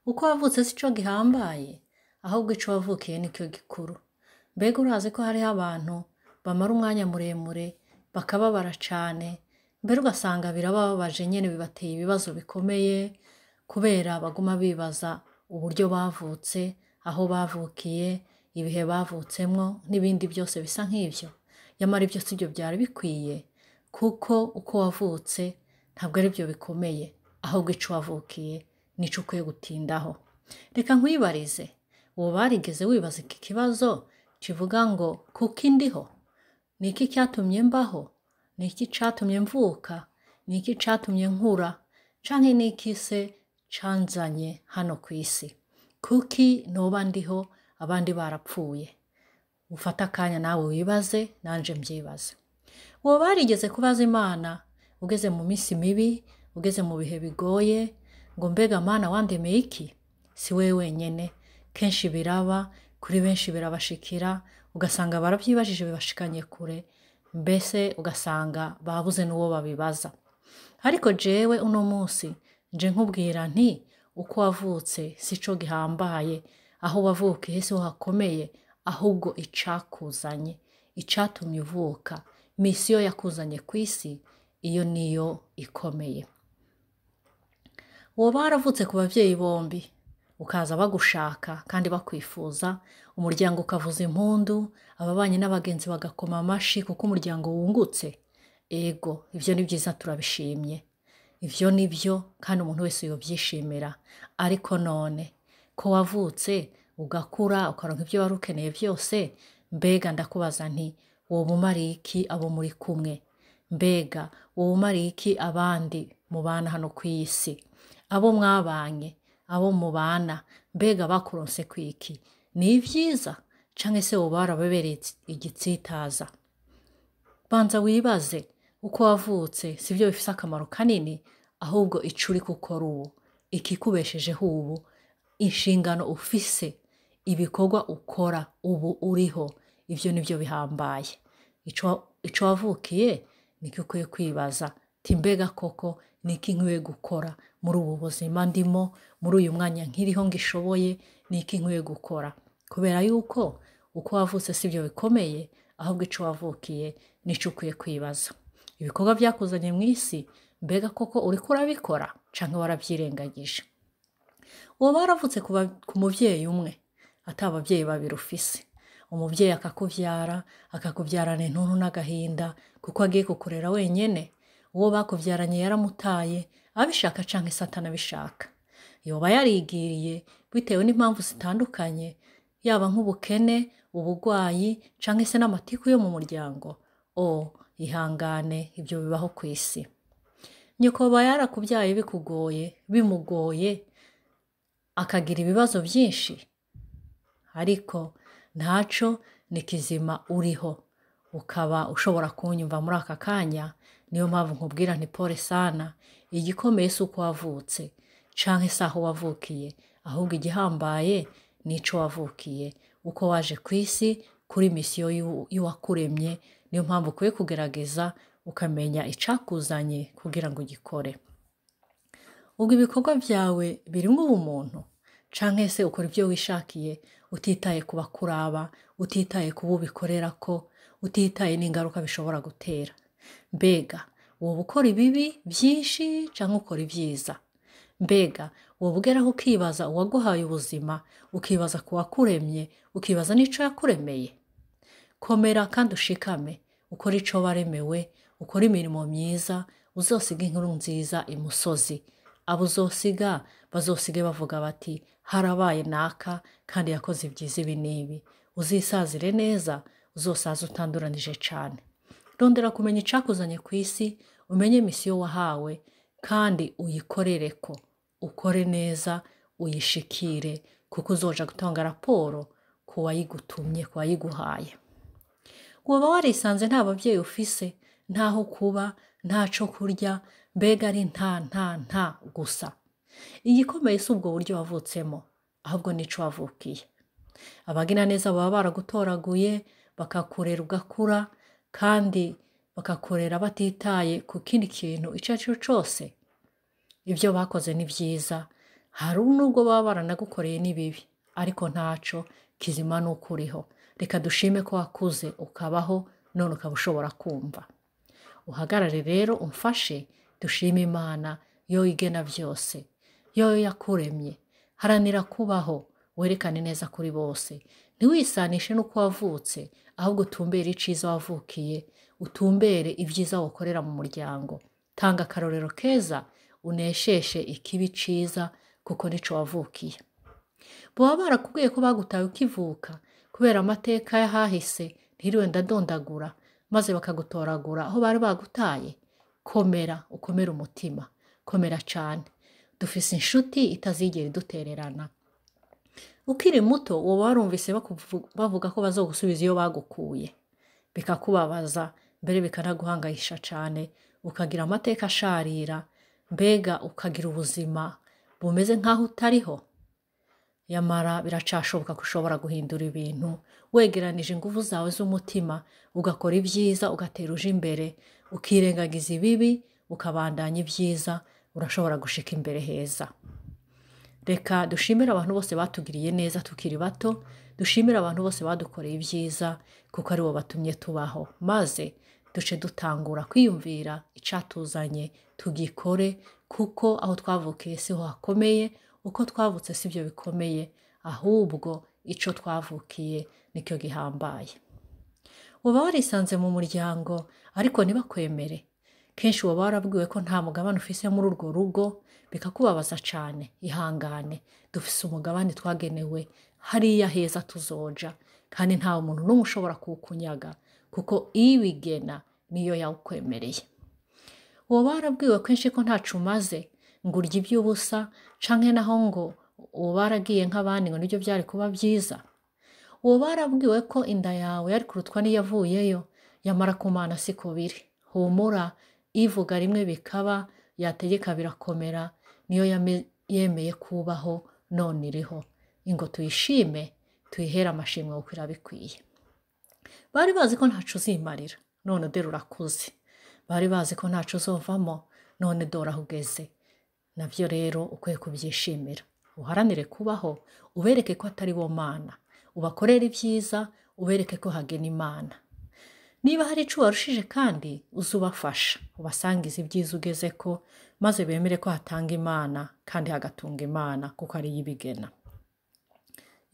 Uko wavutse sico gihambaye, ahubwo ico wavukiye nicyo gikuru. Mbega urazi ko hariho abantu bamara umwanya muremure bakababara cane, mbere ugasanga birabababaje nyene bibateye ibibazo bikomeye kubera baguma bibaza uburyo bavutse, aho bavukiye, ibihe bavutsemwo n'ibindi byose bisa nk'ivyo. Nyamara ibyo sivyo byari bikwiye, kuko uko wavutse ntabwo ari byo bikomeye, ahubwo ico wavukiye nico ukwiye gutindaho. Reka nkwibarize, woba warigeze wibaza iki kibazo kivuga ngo kuki ndiho? Ni iki cyatumye mbaho? Ni iki catumye mvuka? Ni iki catumye nkura? Canke ni iki se canzanye hano kw'isi? Kuki noba ndiho abandi barapfuye? Ufate akanya nawe wibaze, nanje mbyibaze. Woba warigeze kubaza Imana ugeze mu minsi mibi, ugeze mu bihe bigoye, ngo mbega Mana wandemeye iki? Si wewe wenyene, kenshi biraba, kuri benshi birabashikira, ugasanga baravyibajije bibashikanye kure, mbese ugasanga babuze n'uwo babibaza. Ariko jewe uno munsi nje nkubwira nti uko wavutse sico gihambaye, aho wavukiye siho hakomeye, ahubwo icakuzanye, icatumye uvuka, misiyo yakuzanye kw'isi, iyo niyo ikomeye. Woba waravutse ku bavyeyi bombi, ukaza bagushaka kandi bakwifuza, umuryango ukavuza impundu, ababanyi n'abagenzi bagakoma amashi kuko umuryango wungutse. Ego, ivyo ni vyiza turabishimye. Ivyo ni vyo kandi umuntu wese yovyishimira. Ariko none ko wavutse ugakura ukaronka ivyo wari ukeneye vyose, mbega ndakubaza nti woba umariye iki abo muri kumwe? Mbega woba umariye iki abandi mubana hano kw'isi? Abo mwabanye, abo mubana, mbega bakuronse kwiki? Ni ivyiza canke se woba warababereye igitsitaza? Banza wibaze, uko wavutse sivyo bifise akamaro kanini, ahubwo ico uriko ukora ubu, ikikubeshejeho ubu, inshingano ufise, ibikorwa ukora ubu uriho, ivyo nivyo bihambaye. Ico wavukiye nikyo ukwiye kwibaza, ti mbega koko niki nkwiye gukora muri ubu buzima ndimo, muri uyu mwanya nkiriho ngishoboye, niki nkwiye gukora? Kubera yuko uko wavutse sivyo bikomeye, ahubwo ico wavukiye nico ukwiye kwibaza. Ibikorwa vyakuzanye mw'isi, mbega koko uriko urabikora canke waravyirengagije? Woba waravutse ku muvyeyi umwe, ata abavyeyi babiri ufise. Umuvyeyi akakuvyara, akakuvyarana intuntu n'agahinda kuko agiye kukurera wenyene. Uwo bakuvyaranye yaramutaye, abishaka canke se atanabishaka. Yoba yarigiriye bitewe n'impamvu zitandukanye, yaba nk'ubukene, ubugwayi canke se n'amatiku yo mu muryango. O, ihangane, ivyo bibaho kw'isi. Nyoko yoba yarakuvyaye bikugoye, bimugoye, akagira ibibazo vyinshi, ariko ntaco ni kizima uriho, ukaba ushobora kunyumva muri aka kanya. Niyo mpamvu nkubwira nti pole sana, igikomeye si uko wavutse canke si aho wavukiye, ahubwo igihambaye nico wavukiye, uko waje kw'isi kuri misiyo y'uwakuremye. Niyo mpamvu ukwiye kugerageza ukamenya icakuzanye kugira ngo ugikore. Ubwo ibikorwa vyawe birimwo ubumuntu canke se ukora ivyo wishakiye utitaye ku bakuraba, utitaye ku bo ubikorerako, utitaye n'ingaruka bishobora gutera. Mbega woba ukora ibibi vyinshi canke ukora ivyiza? Mbega woba ugeraho ukibaza uwaguhaye ubuzima, ukibaza ku wakuremye, ukibaza n'ico yakuremeye? Komera kandi ushikame, ukore ico waremewe, ukore imirimo myiza, uzosiga inkuru nziza imusozi. Abo uzosiga bazosige bavuga bati harabaye naka kandi yakoze ibyiza ibi n'ibi. Uzisazire neza, uzosaze utanduranije cane. Rondera kumenya icakuzanye kw'isi, umenye misiyo wahawe kandi uyikorereko, ukore neza, uyishikire, kuko uzoja gutanga raporo ku wayigutumye, ku wayiguhaye. Woba warisanze nta bavyeyi ufise, ntaho kuba, ntaco kurya, mbega ari nta nta nta gusa. Igikomeye si ubwo buryo wavutsemo, ahubwo nico wavukiye. Abagiraneza baba baragutoraguye, bakakurera ugakura, kandi bakakurera batitaye ku kindi kintu ico ari cyo cose. Ivyo bakoze ni vyiza, Hari nubwo baba baranagukoreye n'ibibi, ariko ntaco kizima nuko uriho. Reka dushime ko wakuze ukabaho, none ukaba ushobora kumva. Uhagarare rero umfashe dushime Imana yo igena byose, yo yakuremye. Haranira kubaho, werekane neza kuri bose. Ntiwisanishe n'uko wavutse, ahubwo utumbere iciza wavukiye, utumbere ibyiza wakorera mu muryango. Tanga akarorero keza, unesheshe ikibi ciza kuko nico wavukiye. Boba barakubwiye ko bagutaye ukivuka kubera amateka y'ahahise, ntiriwe ndadondagura, maze bakagutoragura aho bari bagutaye. Komera, ukomere umutima, komera cane. Dufise inshuti itazigera idutererana. Ukiri muto woba warumvise bavuga ko bazogusubiza iyo bagukuye, bikakubabaza, mbere bikanaguhangayisha cane, ukagira amateka asharira, mbega ukagira ubuzima bumeze nk'aho utariho. Yamara biracashoboka ko ushobora guhindura ibintu, wegeranije inguvu zawe z'umutima, ugakora ibyiza, ugatera uja imbere, ukirengagiza ibibi, ukabandanya ibyiza, urashobora gushika imbere heza. Reka dushimire abantu bose batugiriye neza tukiri bato, dushimire abantu bose badukoreye ibyiza, kuko aribo batumye tubaho, maze duce dutangura kwiyumvira icatuzanye tugikore, kuko aho twavukiye siho hakomeye, uko twavutse sivyo bikomeye, ahubwo ico twavukiye nicyo gihambaye. Woba warisanze mu muryango ariko ntibakwemere. Kenshi woba warabwiwe ko nta mugabane ufise muri urwo rugo, bikakubabaza cane. Ihangane, dufise umugabane twagenewe hariya heza tuzoja, kandi nta muntu n'umwe ushobora kuwukunyaga, kuko ibigena niyo yawukwemereye. Woba warabwiwe kenshi ko ntaco umaze, ngo urye ivy'ubusa, canke naho ngo woba waragiye nk'abandi ngo nivyo vyari kuba vyiza. Woba warabwiwe ko inda yawe yari kurutwa n'iyavuyeyo, yamara ku Mana siko biri. Humura, ivuga rimwe bikaba, yategeka birakomera, niyo yemeye kubaho none iriho. Ingo tuyishime, tuyihere amashimwe kuko irabikwiye. Bari bazi ko ntaco uzimarira, none dore urakuze. Bari bazi ko ntaco uzovamo, none dore aho ugeze. Navyo rero ukwiye kubyishimira. Uharanire kubaho, ubereke ko atari bo Mana, ubakorere ibyiza, ubereke ko hagena Imana. Niba hari ico warushije kandi uzubafasha, ubasangize ibyiza ugezeko, maze bemere ko hatanga Imana kandi hagatunga Imana, kuko ariyo ibigena.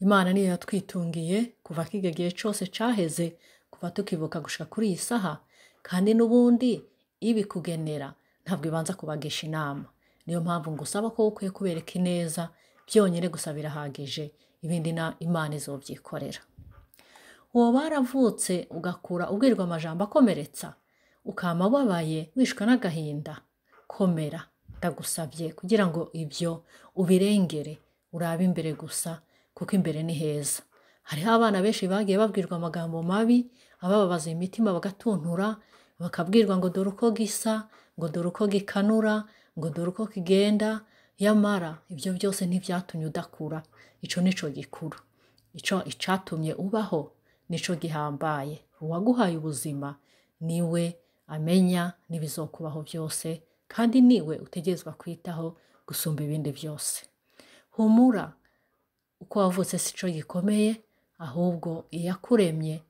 Imana niyo yatwitungiye kuva kirya gihe cose caheze, kuva tukivuka gushika kuri iyi saha, kandi n'ubundi ibikugenera ntabwo ibanza kubagisha inama. Niyo mpamvu ngusaba ko ukwiye kubereka ineza, byonyine gusa birahagije, ibindi na Imana izovyikorera. Woba waravutse ugakura ubwirwa amajambo akomeretsa, ukama ubabaye wishwe n'agahinda, komera, ndagusabye kugira ngo ibyo ubirengere, urabe imbere gusa, kuko imbere ni heza. Hariho abana benshi bagiye babwirwa amagambo mabi, abababaza imitima bagatuntura, bakabwirwa ngo dore uko gisa, ngo dore uko gikanura, ngo dore uko kigenda, yamara ibyo byose ntibyatumye udakura. Ico nico gikuru. Ico icatumye ubaho nico gihambaye. Uwaguhaye ubuzima niwe amenya n'ibizokubaho byose, kandi niwe utegerezwa kwitaho gusumba ibindi byose. Humura, uko wavutse sico gikomeye, ahubwo iyakuremye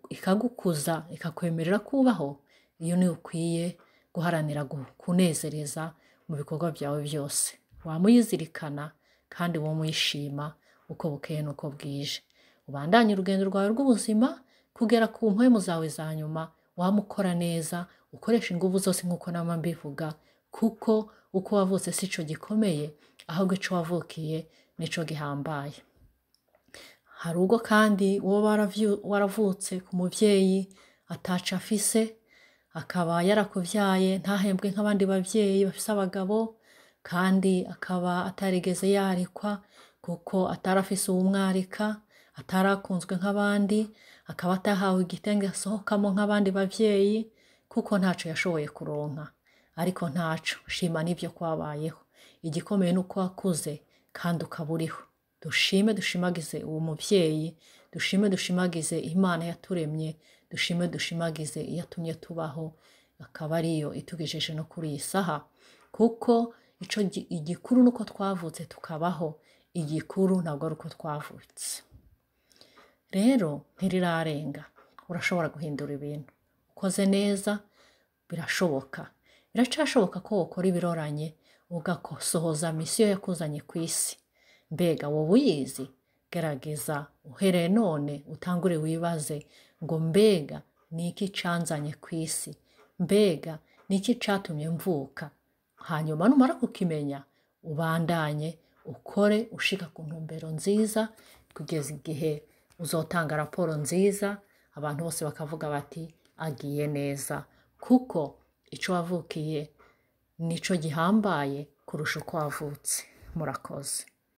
ikagukuza, ikakwemerera kubaho, iyo niyo ukwiye guharanira kunezereza mu bikorwa byawe byose. Wamuyizirikana kandi wamuyishima uko bukeye n'uko bwije. Ubandanye urugendo rwawe rw'ubuzima kugera ku mpwemu zawe za nyuma, wamukora neza, ukoresha inguvu zose nk'uko nama mbivuga, kuko uko wavutse sico gikomeye, ahubwo ico wavukiye nico gihambaye. Hari ubwo kandi woba waravutse ku muvyeyi ataco afise, akaba yarakuvyaye ntahembwe nk'abandi bavyeyi bafise abagabo, kandi akaba atarigeze yarikwa kuko atarafise uwumwarika, atarakunzwe nk'abandi, akaba atahawe igitenge asohokamo nk'abandi bavyeyi, kuko ntaco yashoboye kuronka. Ariko ntaco, shima n'ivyo kwabayeho. Igikomeye nuko wakuze kandi ukaba uriho. Dushime dushimagize uwo muvyeyi, dushime dushimagize Imana yaturemye, dushime dushimagize iyatumye tubaho, akaba ariyo itugejeje no kuri iyi saha, kuko Ico igikuru nuko twavutse tukabaho, igikuru ntabwo ari uko twavutse. Rero ntirirarenga, urashobora guhindura ibintu. Ukoze neza birashoboka. Biracashoboka ko wokora ibiroranye ugasohoza misiyo yakuzanye ku isi. Mbega wowe uyizi? Gerageza uhereye none utangure wibaze ngo mbega ni iki canzanye ku isi? Mbega ni iki catumye mvuka? Hanyuma numara kukimenya ubandanye ukore ushika ku ntumbero nziza kugeza igihe uzotanga raporo nziza, abantu bose bakavuga bati agiye neza, kuko ico wavukiye nico gihambaye kurusha uko wavutse. Murakoze.